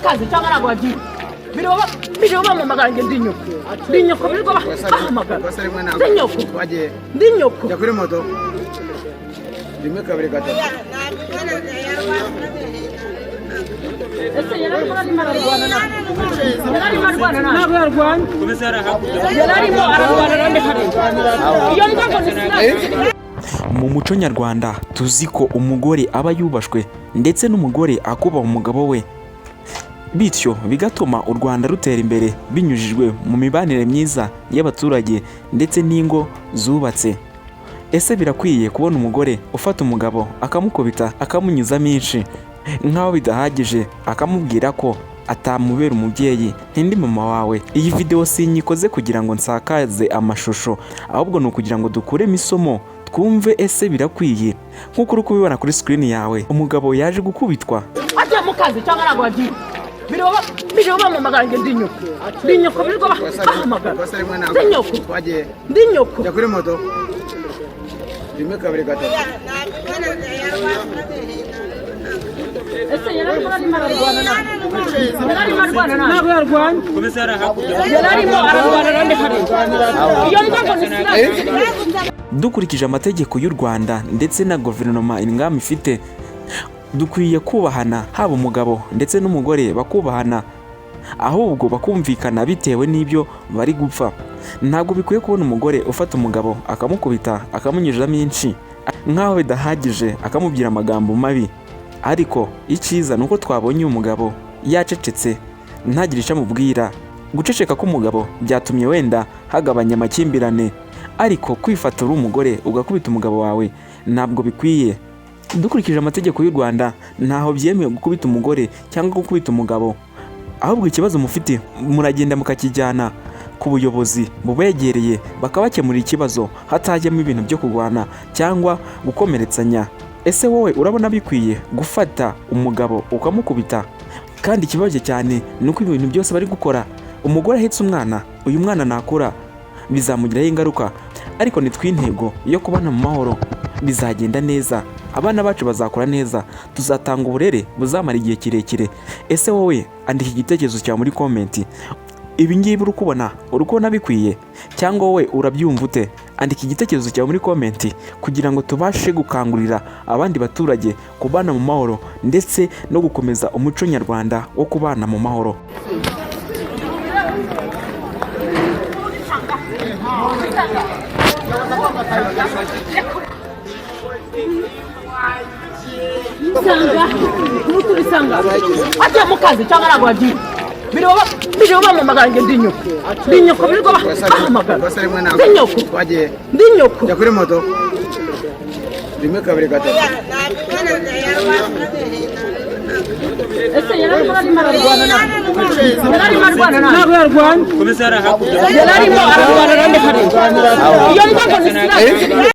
Kazi cyangwa ntabwo wagiye? Birirwa bampamagara ngo ndi nyoko, ndi nyoko. Birirwa bahamagara ndi nyoko, ndi nyoko. Jya kuri moto, rimwe, kabiri, gatatu. Ese yari arimo ararwana nawe? Yari arimo arwana nawe? Ntabwo yarwanya, yari arimo ararwana nande hariya? Iyo mbwa ngo ni sinasi. Mu muco nyarwanda tuzi ko umugore aba yubashwe, ndetse n'umugore akubaha umugabo we, bityo bigatuma u Rwanda rutera imbere binyujijwe mu mibanire myiza y'abaturage ndetse n'ingo zubatse. Ese birakwiye kubona umugore ufata umugabo akamukubita, akamunyuzamo inshi, nk'aho bidahagije akamubwira ko atamubera umubyeyi, ntindi mama wawe? Iyi videwo sinyikoze kugira ngo nsakaze amashusho, ahubwo ni ukugira ngo dukuremo isomo, twumve ese birakwiye. Nk'uko uri kubibona kuri screen yawe, umugabo yaje gukubitwa. Agiye mu kazi cyangwa ntabwo wagiye? Birirwa bampamagara ngo ndi nyoko, ndi nyoko. Birirwa bahamagara ndi nyoko, ndi nyoko. Jya kuri moto, rimwe, kabiri, gatatu. Ese yari arimo ararwana nawe? Yari arimo arwana nawe? Ntabwo yarwanya, yari arimo ararwana nande hariya? Iyo mbwa ngo ni sinasi. Dukurikije amategeko y'u Rwanda ndetse na guverinoma ingamba ifite, dukwiye kubahana, haba umugabo ndetse n'umugore bakubahana, ahubwo bakumvikana bitewe n'ibyo bari gupfa. Ntabwo bikwiye kubona umugore ufata umugabo akamukubita, akamunyujamo inshi, nk'aho bidahagije akamubwira amagambo mabi. Ariko icyiza ni uko twabonye uyu mugabo yacecetse, ntagire icyo amubwira. Guceceka k'umugabo byatumye wenda hagabanya amakimbirane, ariko kwifata uri umugore ugakubita umugabo wawe ntabwo bikwiye. Dukurikije amategeko y'u Rwanda, ntaho byemewe gukubita umugore cyangwa gukubita umugabo. Ahubwo ikibazo mufite muragenda mukakijyana ku buyobozi bubegereye, bakabakemurira ikibazo hatajyamo ibintu byo kurwana cyangwa gukomeretsanya. Ese wowe urabona bikwiye gufata umugabo ukamukubita? Kandi ikibazo cyane ni uko ibintu byose bari gukora umugore ahetse umwana. Uyu mwana nakura bizamugiraho ingaruka, ariko nitwe intego yo kubana mu mahoro, bizagenda neza, abana bacu bazakura neza, tuzatanga uburere buzamara igihe kirekire. Ese wowe, andika igitekerezo cyawe muri comment. Ibi ngibi uri kubona bikwiye, cyangwa wowe urabyumva ute? Andika igitekerezo cyawe muri comment kugira ngo tubashe gukangurira abandi baturage kubana mu mahoro ndetse no gukomeza umuco nyarwanda wo kubana mu mahoro. Sanga umuturisanga agiye mu kazi cyangwa ntabwo wagiye? Birirwa bampamagara ngo ndi nyoko, ndi nyoko. Birirwa bahamagara ndi nyoko, ndi nyoko. Jya kuri moto, rimwe, kabiri, gatatu. Ese yari arimo ararwana nawe? Yari arimo arwana nawe? Ntabwo yarwanya, yari arimo ararwana nande hariya? Iyo mbwa ngo ni sinasi.